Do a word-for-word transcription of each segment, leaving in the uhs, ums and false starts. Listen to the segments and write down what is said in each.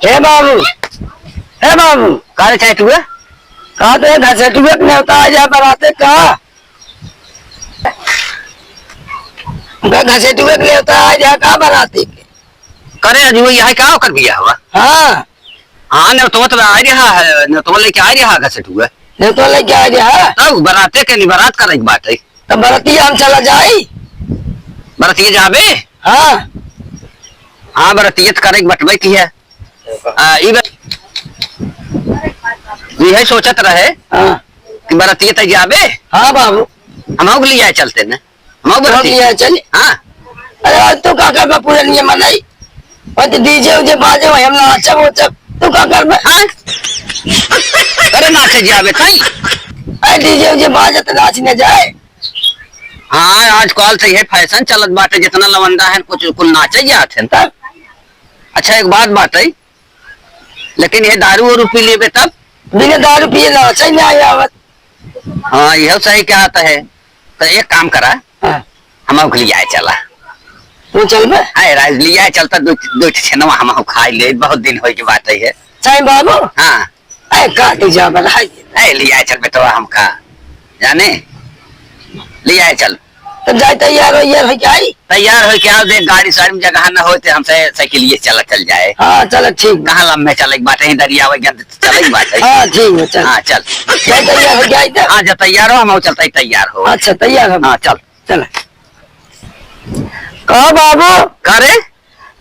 ए बाबू, ए बाबू। का रे चैतुआ? का तो एक घसेटुआ के नेवता आ जाए बराते का? घसेटुआ के नेवता आ जाए का बराते के? करे अजू, यह का ओकर बियाह हुआ? हाँ। हाँ, नेवतवा तो आ रहा है, नेवतवा लेके आ रहा है घसेटुआ। नेवतवा लेके आ रहा है? तब बराते के नहीं, बरात करे के बात है। तब बरतिया हम चला जाई। बरतिया जाबे? हाँ। हाँ, बरतिया तो करे के बटबे की है। आ, ई बा-, इहे सोचत रहे हाँ। कि बरतिया त जाबे। हाँ बाबू। हमहू के लियाए चलते न। हमहू के बरतिया। लियाए चली। हाँ। अरे आज तू का करबा पुरनिया मनई? और तो डीजे उजे बाजे वही हम नाचब उचब। तू का करबा? हाँ? अरे नाचे जाबे तई। अरे डीजे उजे बाजे तो नाच न जाए। हाँ, आजकल तो यह फैशन चलत बाटे, जितना लवंडा है कुछ कुल नाचे जात है। तब? अच्छा एक बात बाटे, लेकिन ये दारू वारू पी लेबे तब? बिना दारू पिए नाचे ना आवत। हाँ, यह सही कहत है। तो एक काम करा, हाँ। हम ओके लियाए चला। तू चलबे? अरे राज, लियाए चलता, दो, दो ठे छेनवा हम खाई ले, बहुत दिन होई के बात है। साईं बाबू? हाँ। अरे का तू जा बला? अरे लियाए चल बेटवा हमका, जाने? लियाए चल। तो जाए तैयार हो, यार हो जाई। तैयार हो क्या? देख गाड़ी साड़ी में जगह न होते हमसे साइकिल ये चला चल जाए। हाँ, चलो ठीक। कहाँ लम्बे चले के बात है, दरिया वही चले के बात है। हाँ, ठीक है, चल। हाँ, चल। जाए तैयार हो जाए तो। हाँ, जब तैयार हो हम चलते ही तैयार हो। अच्छा, तैयार हो। हाँ, चल। चल। कहा बाबू? का रे?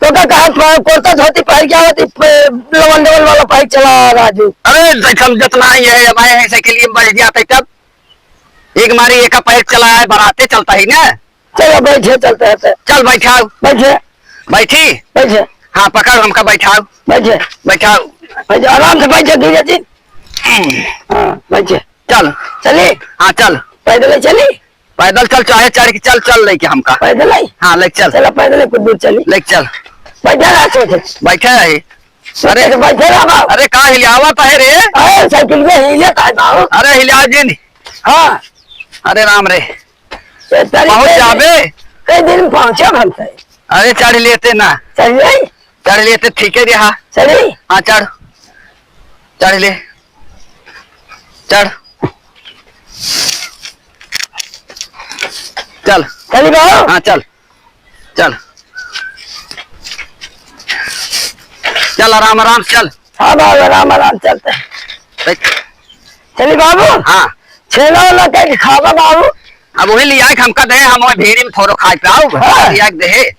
तो का कहा प-, कुर्ता धोती पहन के आवत, प-, लवन डवन वाला पहन चला राजू। अरे, देख हम जतना ही है, अब आए हैं साइकिल में बैठ जाते तब। एक मारी एका पैर चला है, बराते चलता ही ना। चलो बैठे, चलते हैं तो। चल बैठाओ। बैठे। बैठी? बैठे। हाँ, पकड़ हमका बैठाओ। बैठे। बैठाओ। बैठे, आराम से बैठे, धीरे से। हाँ, बैठे। चल। चली? हाँ, चल। पैदल ही चली? पैदल चल, चाहे चढ़ के चल, चल लेके हमका। पैदल ही? हाँ, लेके चल। चलो, पैदल ही कुछ दूर चली। लेके चल। बैठे रहा, सोचे। बैठे रही। अरे, बैठे रहा बाबू। अरे, का हिलावत है रे? अरे, साइकिल में हिलत है बाबू। अरे, हिला जिन। हाँ। अरे राम रे। ये तारीख पहुँच के जाबे। कई दिन में पहुँचे हम से। अरे, चढ़ लेते ना। चढ़ जाई? चढ़ लेते, ठीक है रे, हाँ। चढ़ी? हाँ, चढ़। चढ़ ले। चढ़। चल। चली बाबू? हाँ, चल। चल। चल, आराम, आराम से चल। हाँ बाबू, आराम, आराम चलते हैं। देख। चली बाबू? हाँ। छेना ओना कहीं खाबा बाबू? अब वही लिया के हमका दे, हम वही भीड़ी में थोड़ो खाए पाओ। हाँ। लिया के दे।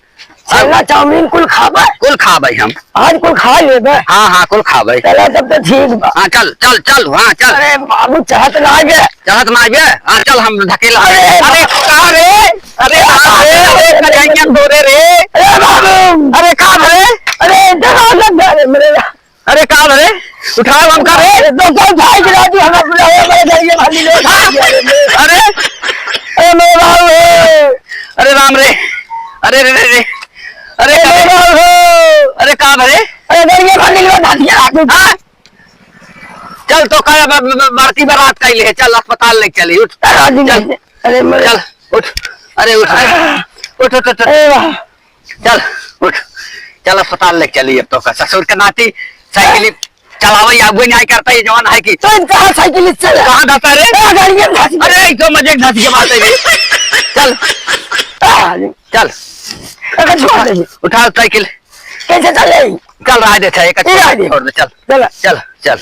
छेना चाउमीन कुल खाबा? कुल खाबे हम। आज कुल खा लेबे? हाँ, हाँ, कुल खाबे। चला तब तो ठीक बा। हाँ, चल, चल, चल, हाँ, चल। अरे बाबू, चढ़त ना आइबे। चढ़त ना आइबे? हाँ, चल, हम ढकेला। अरे अरे, बाप। का रे? अरे, बाप रे, अरे, कजैया तोरे रे। अरे बाबू। अरे, का रे? अरे, डरा लग गया रे मेरे। अरे का रे? उठाओ हमका रे। अरे तो कोई भाई गिरा दी, हमें बुलाओ, हमारे घर ये भागी ले। हाँ? अरे, अरे मेरे बाबू रे। अरे राम रे। अरे रे रे रे। अरे अरे का मेरे रे? बाबू रे। अरे का रे? अरे घर ये भागी ले, भाग गया तू। हाँ? चल तो का ब-, ब-, ब-, बरती बरात का ही ले, चल अस्पताल लेके चली, उठ। अरे राजू चल। भाई, अरे मेरे चल, उठ। अरे उठ। उठ, उठ, उठ, उठ। अरे वाह। चल, उठ। चल, अस्पताल लेके चली अब तो का। ससुर के नाती साइकिल चलावे या वो नहीं करता, ये जवान है कि। तो इनका साइकिल से चला। कहाँ धसा रे? ए, गाड़ी में धस गया। अरे, ये तो मजे की धस के बात है ये। चल। आ, चल। अरे, छोड़ दे। उठा साइकिल। कैसे चले? चल रहा है, देखा, एक ये आ गया। छोड़ दे, चल। चला। चल, चल।